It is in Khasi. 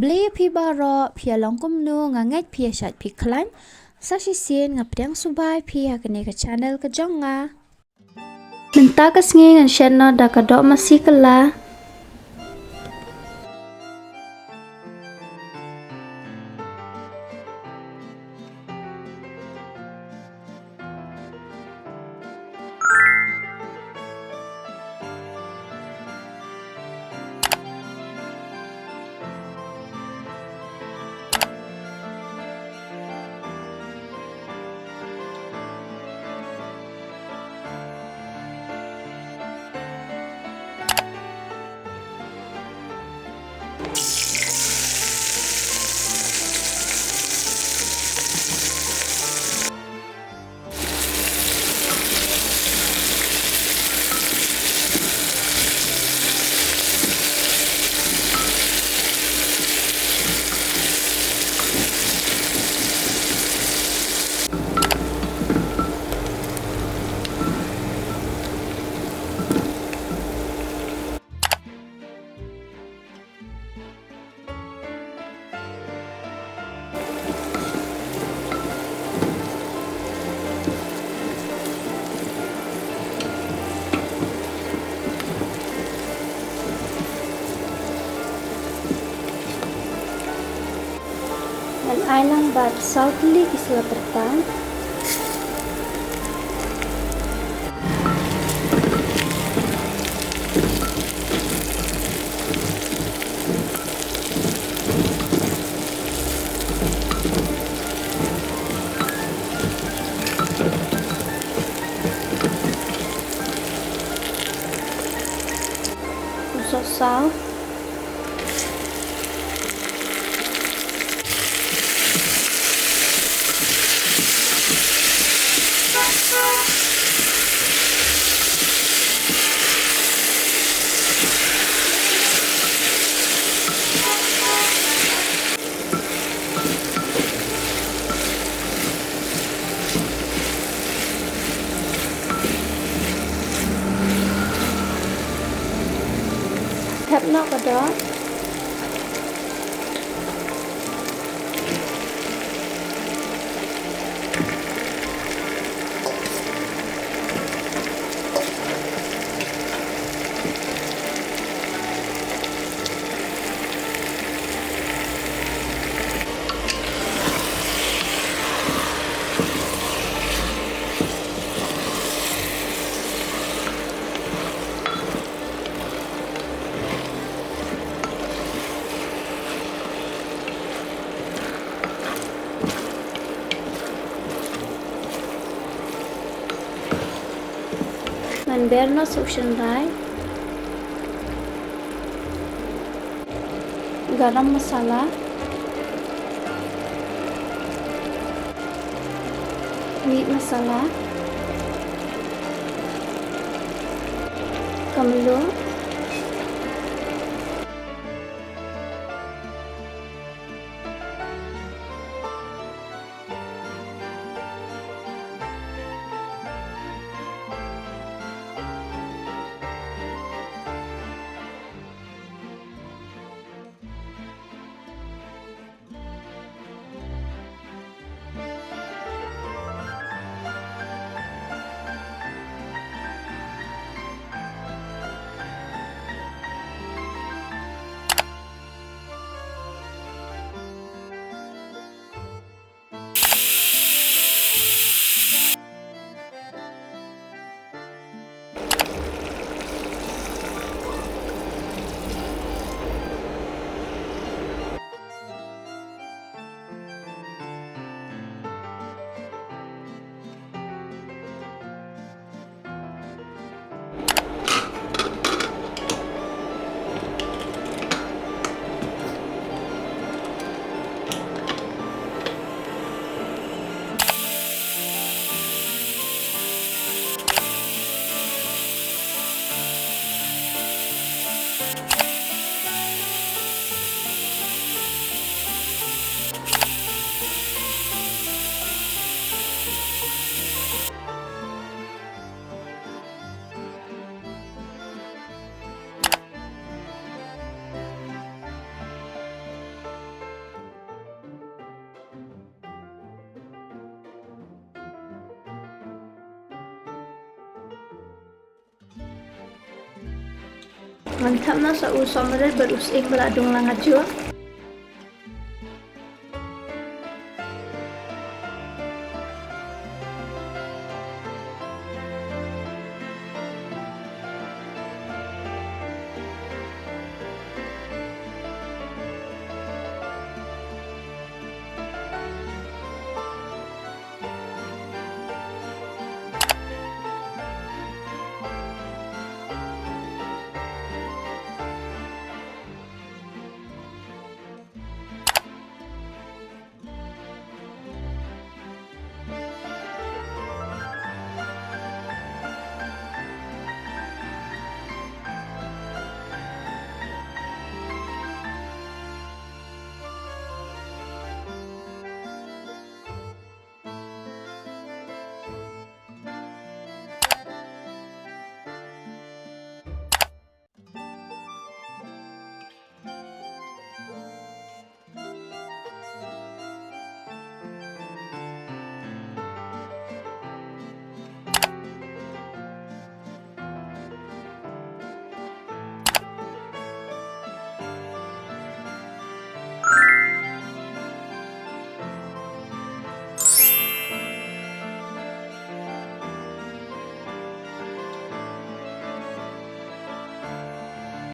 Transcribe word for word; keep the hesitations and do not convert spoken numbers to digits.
Khublei ïa phi baroh, phi ïa long kumno, nga ngeit phi ïa shait phi khlaiñ. Sa shisien nga pdiang sngewbha ïa phi ha kane ka channel ka jong nga. Mynta ka sngi ngan shet noh da ka doh masi kylla. Ngan ai lang bad saw tylli ki sla pyrthai. U sohsaw. Thep noh ka doh. Ngan ber noh sa u shynrai. Garam masala. Meat masala. Ka mluh. Ngan thep noh sa u sohmrit bad u sying ba la dung lang ha jur.